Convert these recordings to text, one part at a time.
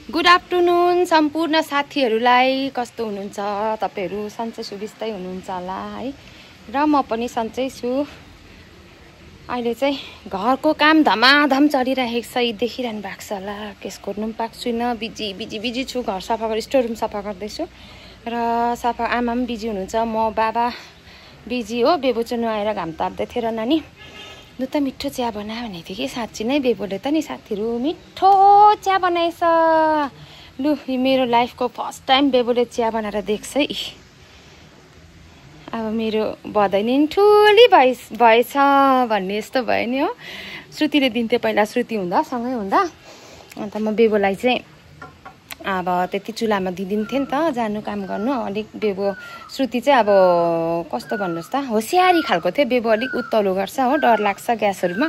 Good afternoon सम्पूर्ण साथीहरूलाई। कस्तो हुनुहुन्छ तपाईहरू? सन्चै सुबिस्तै हुनुहुन्छ होला है। र म पनि सन्चै छु। अहिले चाहिँ घरको काम धमाधम चलिरहेको छ। देखिरहनु भएको छ होला। केस कोर्नु पनि पाएको छुइनँ। बिजी छु। घर सफा गरेर स्टोर रुम सफा गर्दैछु। र सफा आमा पनि बिजी हुनुहुन्छ। म बाबा बिजी हो। बेबो चाहिँ नुहाएर घाम तार्दै थियो र नानी दुध त मिठो चिया बनायो भने थियो कि साँच्ची नै बेबोले त नि साथीहरू मिठो चिया बनाएछ। लु मेरो लाइफको फर्स्ट टाइम बेबोले चिया बनाएर देख्छ है। अब मेरो बधाई नि ठुली भएछ भन्ने यस्तो भयो नि हो। श्रुतिले दिन्थ्यो पहिला, श्रुति हुँदा सँगै हुँदा। अन्त म बेबोलाई चाहिँ अब त्यति चुलामा दिदिन्थेँ नि त जानु काम गर्नु। अलिक बेबो श्रुति चाहिँ अब कस्तो भन्नुहोस् त होसियारी खालको थियो। बेबो अलिक उत्तलो गर्छ हो, डर लाग्छ ग्यासहरूमा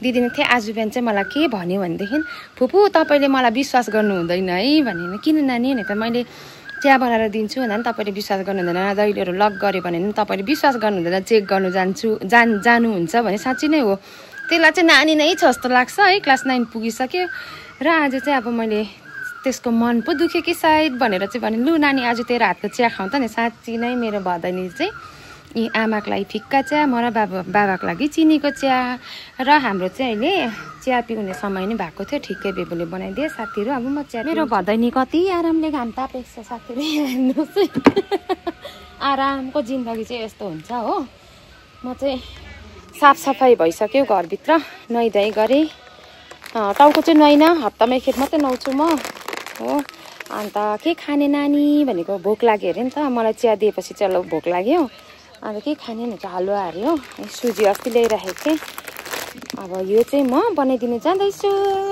दिदिने थिएँ। आज बिहान चाहिँ मलाई के भन्यो भनेदेखि फुपू तपाईँले मलाई विश्वास गर्नु हुँदैन है भने। किन नानी भने त मैले चिया बनाएर दिन्छु भन्दा पनि तपाईँले विश्वास गर्नु हुँदैन। दैलोहरू लक गऱ्यो भने पनि तपाईँले विश्वास गर्नु हुँदैन। चेक गर्नु जानुहुन्छ भने साँच्ची नै हो। त्यसलाई चाहिँ नानी नै छ जस्तो लाग्छ है। क्लास 9 पुगिसक्यो र आज चाहिँ अब मैले त्यसको मन पो दुख्यो कि सायद भनेर चाहिँ भने लु नानी आज तेरो हातको चिया खाउँ त नि। साँच्ची नै मेरो भदैनी चाहिँ यी आमाको लागि फिक्का चिया, म र बाबाको लागि चिनीको चिया। र हाम्रो चाहिँ अहिले चिया पिउने समय नै भएको थियो। ठिकै बेबुले बनाइदिए साथीहरू। अब म चिया मेरो भदैनी कति आरामले घाम तापेको छ साथीहरू हेर्नुहोस् है। आरामको जिन्दगी चाहिँ यस्तो हुन्छ हो। म चाहिँ साफसफाइ भइसक्यो घरभित्र, नुहाइधुवाइ गरेँ। टाउको चाहिँ नुहाइनँ, हप्तामा एकखेप मात्रै नुहाउँछु म हो। अन्त के खाने नानी भनेको भोक लाग्यो अरे नि त। मलाई चिया दिएपछि चलो भोक लाग्यो। अन्त के खाने भनेको हलुवा अरे हो। सुजी अस्ति ल्याइराखेको थिएँ। अब यो चाहिँ म बनाइदिनु जाँदैछु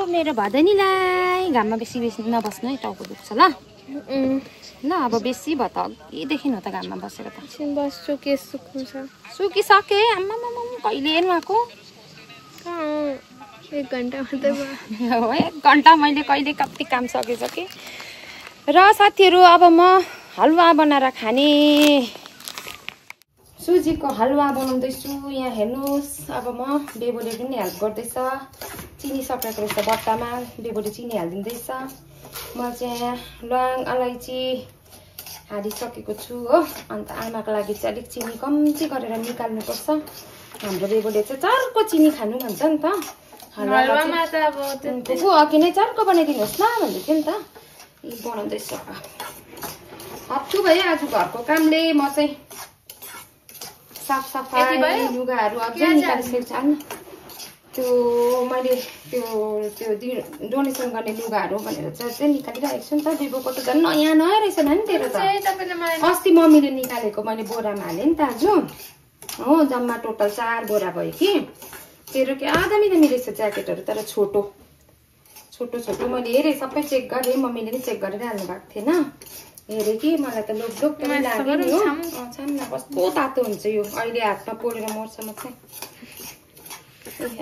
मेरो भदैनीलाई। घाममा बेसी नबस्नु है, टाउको दुख्छ ल। ल अब बेसी भयो त अघिदेखि हो त घाममा बसेर त बस्छु। के सुक्नु छ? सुकिसकेँ। आम्मा कहिले नुहाएको? 1 घन्टा मात्रै भयो। हो 1 घन्टा मैले कहिले कति काम सकिसकेँ। र साथीहरू अब म हलुवा बनाएर खाने। सुजीको हलुवा बनाउँदैछु। यहाँ हेर्नुहोस्। अब म बेबोले पनि हेल्प गर्दैछ। चिनी सकाएको रहेछ बट्टामा, बेबोले चिनी हालिदिँदैछ। म चाहिँ यहाँ ल्वाङ अलैँची हालिसकेको छु हो। अन्त आमाको लागि चाहिँ अलिक चिनी कम्ती गरेर निकाल्नुपर्छ। हाम्रो बेबोले चाहिँ चर्को चिनी खानु भन्छ नि त। हलुवामा त अब फुपू अघि नै चर्को बनाइदिनुहोस् न भन्दै थियो नि त। बनाउँदैछु। हप्छु भयो आज घरको कामले। म चाहिँ साफसफाइ लुगाहरू अझै निकालिसकेको छ। त्यो मैले त्यो डोनेसन गर्ने लुगाहरू भनेर चाहिँ निकालिरहेको छु नि त। बेबोको त झन् नयाँ रहेछ नानी तेरो त। अस्ति मम्मीले निकालेको मैले बोरामा हालेँ नि त आज हो। जम्मा टोटल 4 बोरा भयो कि। तेरो के दामी रहेछ ज्याकेटहरू, तर छोटो मैले हेरेँ, सबै चेक गरेँ। मम्मीले नि चेक गरेर हाल्नु भएको थिएन। हेरेँ कि मलाई त लोक पनि लाग्यो नि हो। छाम्न कस्तो तातो हुन्छ यो। अहिले हातमा पोलेर मर्छ म चाहिँ।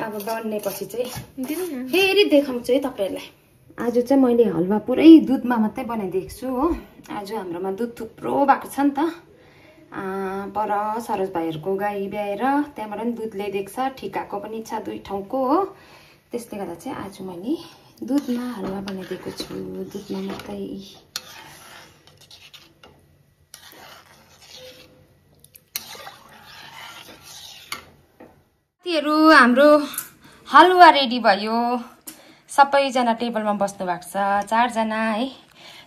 अब बन्नेपछि चाहिँ फेरि देखाउँछु है तपाईँहरूलाई। आज चाहिँ मैले हलुवा पुरै दुधमा मात्रै बनाइदिएको छु हो। आज हाम्रोमा दुध थुप्रो भएको छ नि त। पर सरोज भाइहरूको गाई ब्याएर त्यहाँबाट पनि दुध ल्याइदिएको छ। ठिकाको पनि छ 2 ठाउँको हो। त्यसले गर्दा चाहिँ आज मैले दुधमा हलुवा बनाइदिएको छु। दुधमा मात्रै। साथीहरू हाम्रो हलुवा रेडी भयो। सबैजना टेबलमा बस्नु भएको छ, 4 जना है।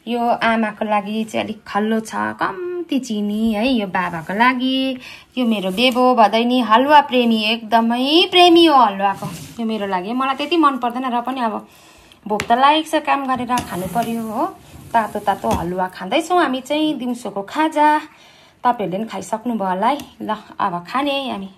यो आमाको लागि चाहिँ अलिक खल्लो छ, कम्ती चिनी है। यो बाबाको लागि, यो मेरो बेबो भदैनी हलुवा प्रेमी, एकदमै प्रेमी हो हलुवाको। यो मेरो लागि, मलाई त्यति मन पर्दैन र पनि अब भोक त लागेको छ, काम गरेर खानु पर्यो हो। तातो हलुवा खाँदैछौँ हामी चाहिँ। दिउँसोको खाजा तपाईँहरूले पनि खाइसक्नु भयो होला है। ल अब खाने हामी।